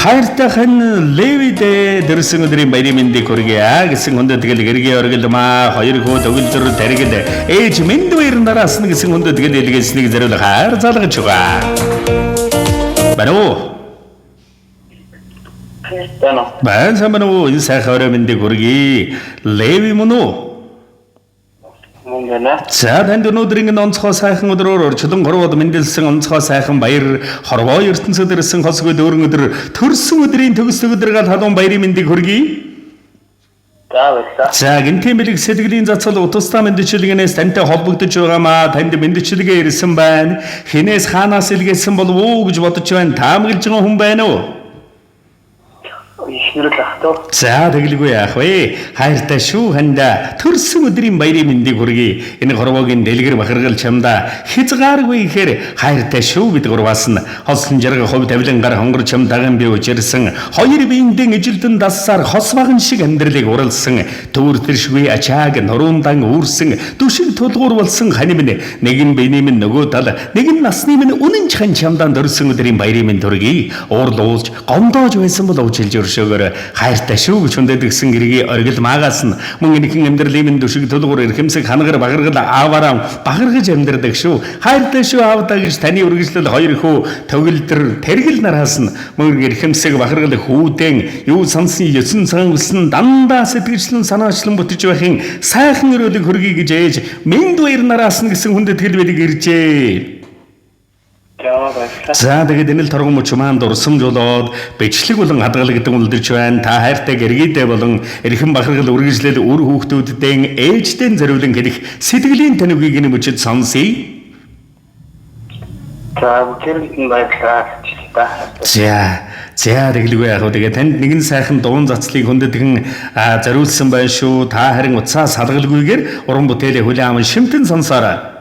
Хайртай хан Левидэ дөрсөн өдрийн баярын мэндийг хүргье гэсэн хүндэтгэл гэргийн оргил маа хоёр хүү төгөлдөр тэргэл ээж мэнд баяр нараас нь гэсэн хүндэтгэл илгээснийг зориулах хайр залгаж байгаа. Байна уу? Байна. Байна сайн байна уу? Энэ сайхан орой мэндийг хүргье. Леви мөн үү? Мөн байна. За танд өнөөдрийн энэ онцгой сайхан өдрөөр орчлон хорвоод мэндэлсэн онцгой сайхан баяр хорвоо ертөнцид ирсэн хосгүй дөрвөн өдөр төрсөн өдрийн төгс өдрөг халуун баярын мэндийг хүргэе. За баярлалаа. За гэнтийн бэлэг сэтгэлийн цацал утастай мэндчилгээнээс тантай холбогдож байгаамаа танд мэндчилгээ ирсэн байна. Хинээс хаанаас илгээсэн болов уу гэж бодож байна. Таамаглаж байгаа хүн байна уу? Ихнэр л ах тоо. За тэгэлгүй яах вэ? Хайртай шүү хандаа. Төрсөн өдрийн баярын мэндийг хүргэе. Энэ хорвоогийн дэлгэр бахаргал чамдаа хязгааргүй ихээр хайртай шүү бид гурваас нь хослон жарга хувь тавилан гар хонгор чам даган би учирсан. Хоёр биендэн ижилдэн дассаар хос баган шиг амьдралыг уралсан. Төвөр тэршгүй ачааг нуруундан үүрсэн. Дүшиг тулгуур болсон хань минь нэгэн биений минь нөгөө тал нэгэн насны минь үнэн ч хань чамдаа төрсөн өдрийн баярын мэнд хүргэе. Уурл уулж гомдоож байсан бол уучлж өршөөгөр хайртай шүү гэж хүндэтгсэн гэргий оргил маагаас нь мөн энэхэн амьдралын минь дүшиг тулгуур эрхэмсэг хангар багаргал ааваараа багаргаж амьдардаг шүү. Хайртай шүү аавдаа гэж таны үргэлжлэл хоёр хүү төгөлдөр тэргэл нараас нь мөн эрхэмсэг багаргал хүүдэн юу сансан 9 цагаан өсөн дандаа сэтгэжлэн санаачлан бүтэж байхын сайхан өрөөлөг хүргэе гэж ээж мэнд баяр нараас нь гэсэн хүндэтгэл бэлэг иржээ. За баярлалаа. За тэгээд энэ л торгон мөч маань дурсамжуулаад бичлэг болон хадгалагдсан үлдэж байна. Та хайртай гэргийдээ болон эрхэм бахархал үргэлжлэл үр хүүхдүүддээ ээждээ зориулан хэлэх сэтгэлийн таниугийг энэ мөчид сонсъё. За бүгдээрэнд нь баярлалаа. За за тэгэлгүй яах вэ? Тэгээд танд нэгэн сайхан дуун цацлыг хүндэтгэн зориулсан байна шүү. Та харин утсаа салгалгүйгээр уран бүтээлээ хүлээн аван шимтэн сонсоорой.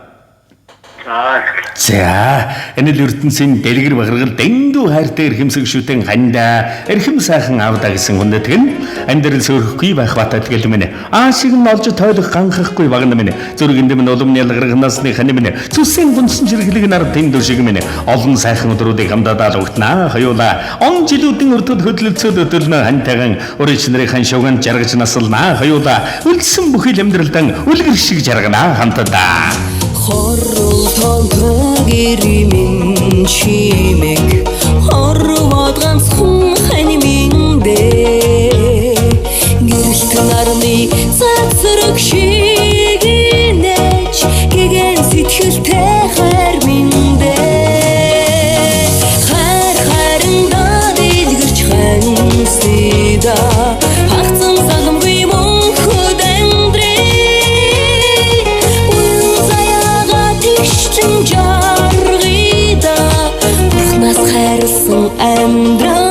За За энэ л ертөнцийн дэлгэр бахаргал дэндүү хайртай эрхэмсэг шүтэн хандаа эрхэм сайхан аавдаа гэсэн хүндэтгэн амьдрал сөөрөхгүй байх батал гэл минь аашиг нь олж тойлох ганхахгүй багна минь зүрхэнд минь улам ялгарх насны хань минь зүсийн гүнсэн чиргэлэг нар тэнд шиг минь олон сайхан өдрүүдийг хамдаадаа л өгтнаа хоёулаа он жилүүдийн өртөд хөдлөлцөөд өдөлнө хантайган өрөөч нарын шуган жаргаж насалнаа хоёулаа үлдсэн бүхий л амьдралдан үлгэр шиг жарганаа хамтдаа. Хорвол тонхон гэрмэн чимэг хорвоод ганцхан хань минь дээ гэрэлт нарны цацраг шиг инээж гэгэн сэтгэлтэй хайр минь дээ хайр хайрандаа дэлгэрч хансида хагцсан саламгүй мөнхөд амьдрий Уян заяага тэгшлэн жаргида Бурхнаас хайрлсан амьдрал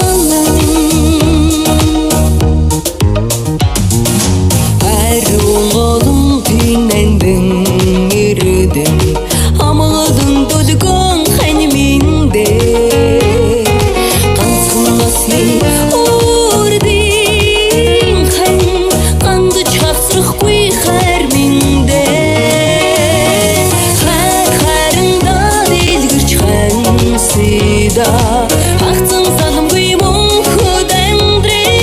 Ариун голон тинэндэн эрдэн Амгалан дөлгөн хань минь дээ Ганцхан насны үрдийн хань гандж хавсрахгүй хайр минь дээ Хайр хайрандаа дэлгэрч хансида хагцсан саламгүй мөнхөд амьдрий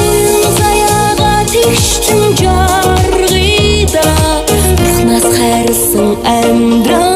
Уян заяага тэгшлэн жаргида Бурхнаас хайрлсан амьдрал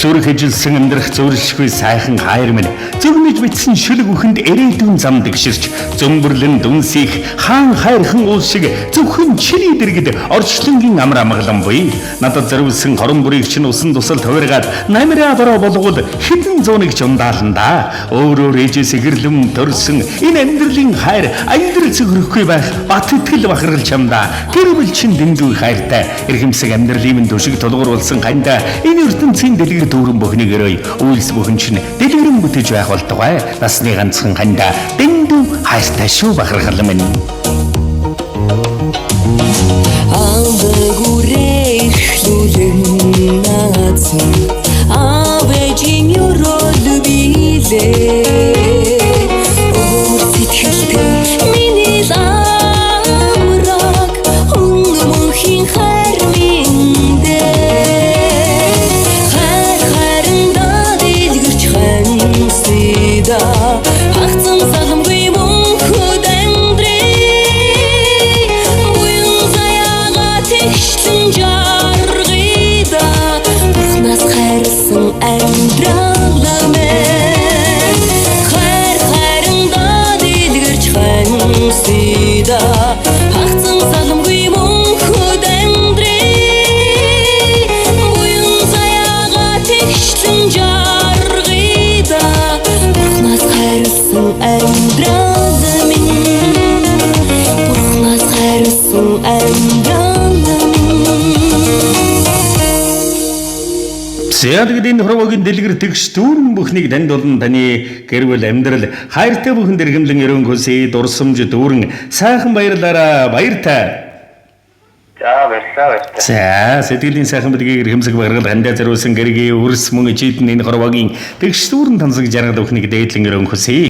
Зүрх ижилсэн амьдрах зөвлөшгүй сайхан хайр минь зөгнөж битсэн шүлэг үхэнд ирээдүйн зам дэгширч зөмбөрлөн дүнсих хаан хайрхан уул шиг зөвхөн чиний дэргэд орчлонгийн амар амгалан буй надад зориулсан хорон бүрийг чинь усан тусал товиргаад намираа бороо болгоод хэдэн зууныг ч ундаална да өөр өөр ээжээс гэрлэм төрсөн энэ амьдралын хайр амьдрал зөхөрөхгүй байх бат итгэл бахархал чамдаа гэр бүл чинь дэндүү хайртай эрхэмсэг амьдралын минь төшиг тулгуур болсон хандаа энэ ертөнцийн дэлгэр дүүрэн бүхнийг өрөөй үйлс бүхэн чинь дэлгэрэн бүтэж байх болтугай насны ганцхан хандаа дэндүү хайртай шүү бахархал минь. Алдаг үрээ эрхлүүлэн наацсан аав ээжийн өрөөл билээ Өөр сэтгэлтэй миний л амраг хүн мөнхийн хайр минь дээ Хайр хайр За тэгэд энэ хорвоогийн дэлгэр тэгш дүүрэн бүхнийг танд болон таны гэр бүл амьдрал хайртай бүхэн дэргэмлэн өрөөн хүсье, дурсамж дүүрэн сайхан баярлаараа баяртай. За баярлалаа баярлалаа. За сэтгэлийн сайхан бэлгийг эрхэмсэг багаргал хандаа зориулсан гэргийн өрс мөн ичидэн энэ хорвоогийн тэгш дүүрэн тансаг жаргал бүхнийг дээдлэн өрөөн хүсье.